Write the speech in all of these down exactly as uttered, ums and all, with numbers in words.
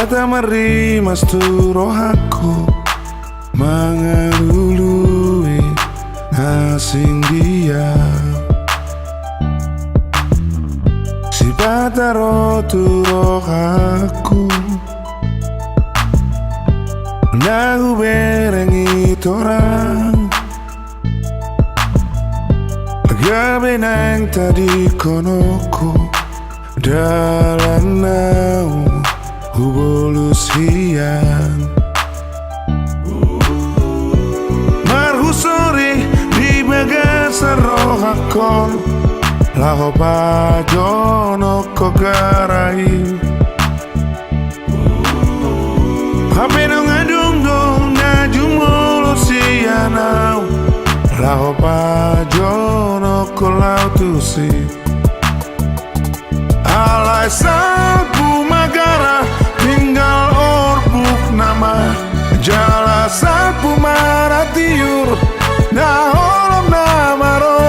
Tamarrimas tu rohangku mangalului na singgiang. Sipata ro tu rohangku na hubereng i torang. Gabe naeng tadingkononku dalan naung hubolus hian. Marhusori di bagasan rohangkon laho pajonok ho gara i. Hape nunga dung do na jumolo sian ahu laho pajonok ho laho tusi. Alai salpu ma gara tinggal orbuk nama, jala salpu ma ra tiur na holom nama ro.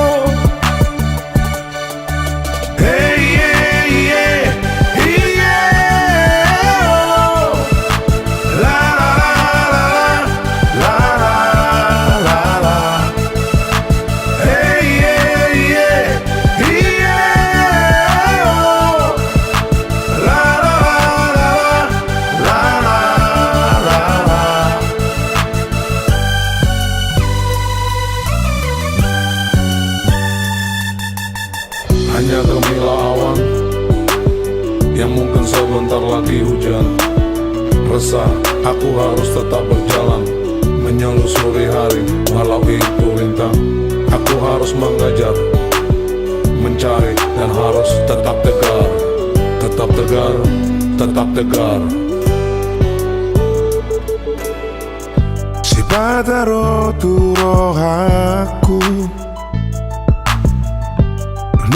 Hanya gemilang awan yang mungkin sebentar lagi hujan. Resah, aku harus tetap berjalan, menyelusuri hari, walau itu rintang. Aku harus mengejar, mencari, dan harus tetap tegar. Tetap tegar, tetap tegar. Sipata ro tu rohangku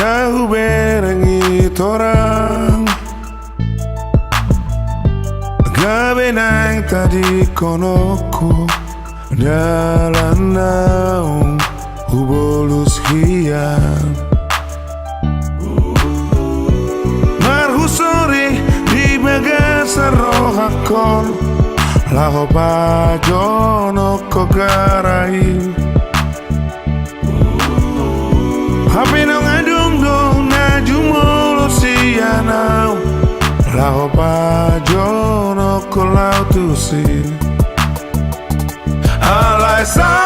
na hubereng i torang. Gabe naeng tadingkononku dalan naung hubolus hian. Marhusori di bagasan rohangkon laho pajonok ho gara i. Hape nunga dung do na jumolo sian ahu laho pajonok ho laho tusi. Alai sa